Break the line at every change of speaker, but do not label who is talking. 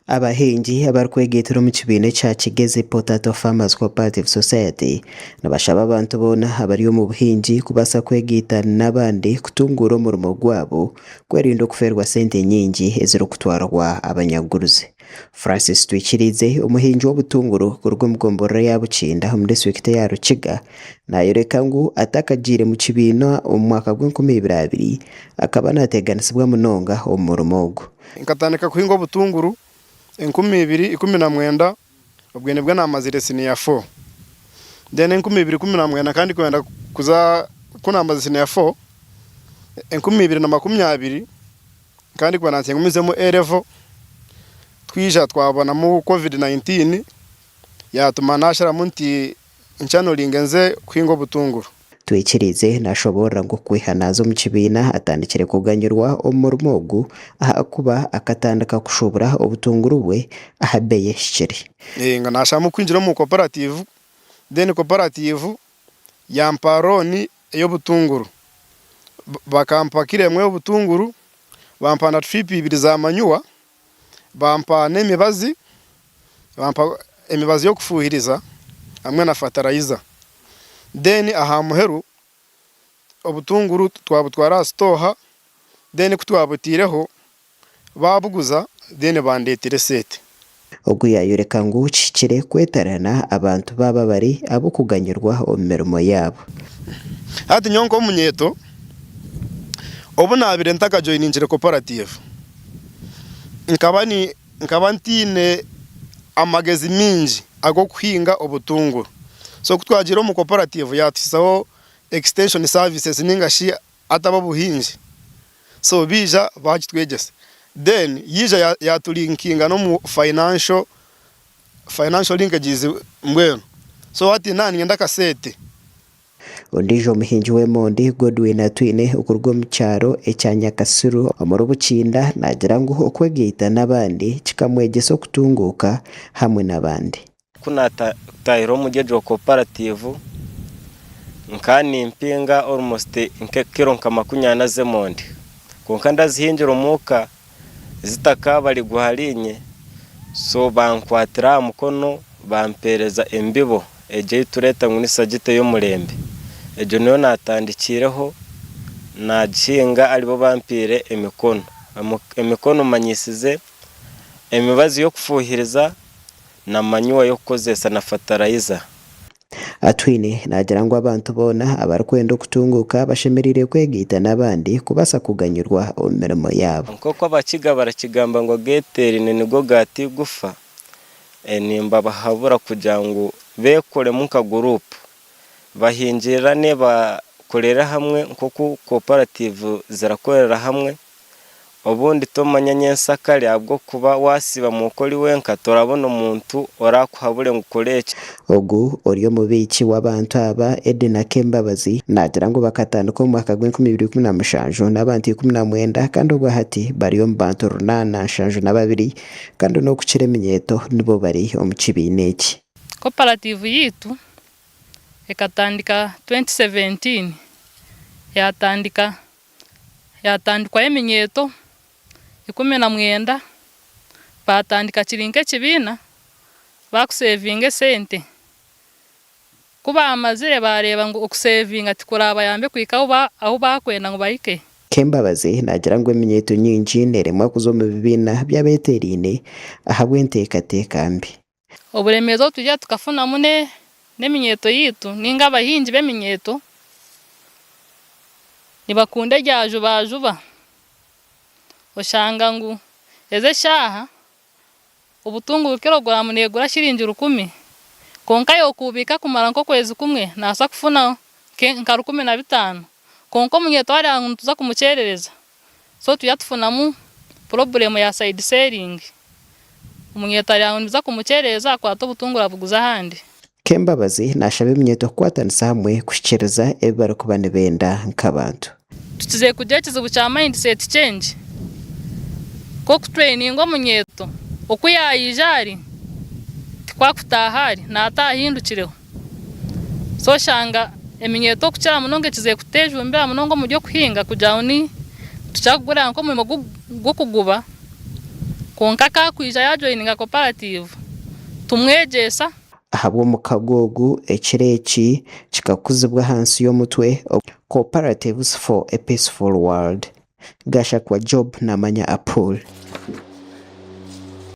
Abahingi abarikwegaitira omu kibiina ekya Kigezi Potato Farmers Cooperative Society nibashaba abantu boona abari omu buhingi kubaasa kwegaita n'abandi kutunguura omurimo gwabo kwerinda okufeerwa sente nyingi ezirikutwarwa abanyaguruzi. Francis Twikiriize omuhingi w'obutunguru kuruga omu gomborora eya Bukinda omu disiturikiti eya Rukiga nayoreka ngu atakagiire mu kibiina omu mwaka gw'enkumi ibiri abiri akaba nateganisibwa munonga omu murimo ogu.
Nkatandika kuhinga obutunguru 2019 obwe nibwo namazire siniya fo. Then 2019 nkaba ndikwenda kuza ku namazire siniya fo, 2020 nkaba ndikwenda nti ngumizemu A level, twija twabonamu covid 19 yatuma nasharamu nti nchanoringe nze kuhinga obutunguru.
Twikirize nashoboorora ngu kwiha naaza omu kibiina atandikire kuganyirwa omu murimo ogu ahakuba akatandika kushuubura obutunguru bwe aha beeyi ehikire.
Nga nasharamu kwingira omu cooperative then cooperative yampa loan ey'obutunguru. Bakampa kilo emwe y'obutunguru, bampa na trip ibiri za manure, bampa n'emibazi, bampa emibazi y'okufuhiriza hamwe na fertilizer. Then aha muheru obutunguru twabutwara aha sitooha, then ku twabutaireho baabuguza then bandeetera eseete.
Ogu yaayoreka ngu kihikire kwetarana abantu baaba bari ab'okuganyirwa omu mirimo yaabo.
Hati nyowe nk'omunyeeto, obu naabaire ntakajoyiningire cooperative, nkaba ni nkaba ntaine amagezi maingi ag'okuhinga obutunguru. So ku twagiire omu cooperative yaatuhisaho extension services ninga shi atab'obuhingi. So baija baakitwegyesa. Then yaija yaatulinkinga n'omu financial financial linkages mbwenu. So hati naaba niinyenda akasente.
Ondiijo muhingi w'emondi, Godwin Atwine okuruga omu kyaro ekya Nyakasiru omuri Bukinda naagira ngu okwegaita n'abandi kikamwegyesa okutunguuka hamwe n'abandi.
Ku naatahire omuri egyo cooperative nkaba nimpinga almost nka kiro nka makumi ana z'emondi kwonka ndazihingira omuka zitakabarigwa ahariinye so bankwatira aha mukono bampereza embibo egyo ei tureeta ngu ni sagita ey'omurembe egyo niyo naatandikiireho naagihinga aribo bampaire emikono, emikono manyisize emibazi y'okufuuhiriza na manyuwa y'okukozesa na fatarayiza.
Atwine naagira ngu abantu boona abarikwenda okutunguuka bashemereire kwegaita n'abandi kubaasa kuganyirwa omu mirimo yaabo.
Nk'oku Abakiga barakigamba ngu ageeteeraine nigo gaata eigufa, nimbabahabura kugira ngu beekoremu nka guruupu, bahingirirane bakorere hamwe nk'oku cooperative zirakorera hamwe. Obundi tomanya nyensakare ahabw'okuba waasiiba muuka ori wenka torabona omuntu oraakuhabure ngu kora eki.
Ogu ori omubiiki w'abantu aba, Edna Kembabazi, naagira ngu bakatandika omu mwaka gw'enkumi ibiri ikumi na mushanju n'abantu 19 kandi obwahati bari omu bantu runaana nshanju na babiri kandi n'okukira eminyeeto nibo bari omu kibiina eki.
Koparative yaitu ekatandika 2017 yatandika Yaatandikwaho eminyeeto 19, baatandika kiri nk'ekibiina baakuseevinga esente. Ku baamazire baareeba ngu okuseevinga tikuraabayambe kuhika ahu baakwenda ngu bahike.
Kembabazi naagira ngu eminyeeto nyingi neeremwa kuza omu bibiina by'abeeteeraine ahabw'enteekateeka mbi.
Oburemeezi obu twija tukafunamu n'eminyeeto yaitu nainga abahingi b'eminyeeto nibakunda erya jubajuba. Oshanga ngu ezi eshaaha obutunguru kiroguraamu neegura shiringi rukumi kwonka yookubiika kumara nk'okwezi kumwe nabaasa kufuna nka 1500 kwonka omunyeeto waareeba ngu nituza kumukyerereza So tuya tufunamu purobulemu ya side selling. Omunyeeto areba ngu nibiza kumukyerereza akwata obutunguru abuguza ahandi.
Kembabazi nashaba eminyeeto kukwatanisa hamwe kuhikiriza ebi barikuba nibenda nk'abantu.
Tukize kugira ekizibu kya mind set change nk'okutureyininga omunyeeto oku yaija ari tikwo akutaaha ari naataaha ahindukireho. So oshanga eminyeeto okukira munonga ekiziire kutejumbira munonga omu by'okuhinga kugira ngu ni tukira kugureba nk'omurimo gw'okuguba. Kwonka ka kwija yajoyininga cooperative tumwegyesa.
Ahabw'omukago ogu, ekiro eki kikakuzibwa ahansi y'omutwe Cooperatives for a Peaceful World. Gashakwa Job Namanya Apul.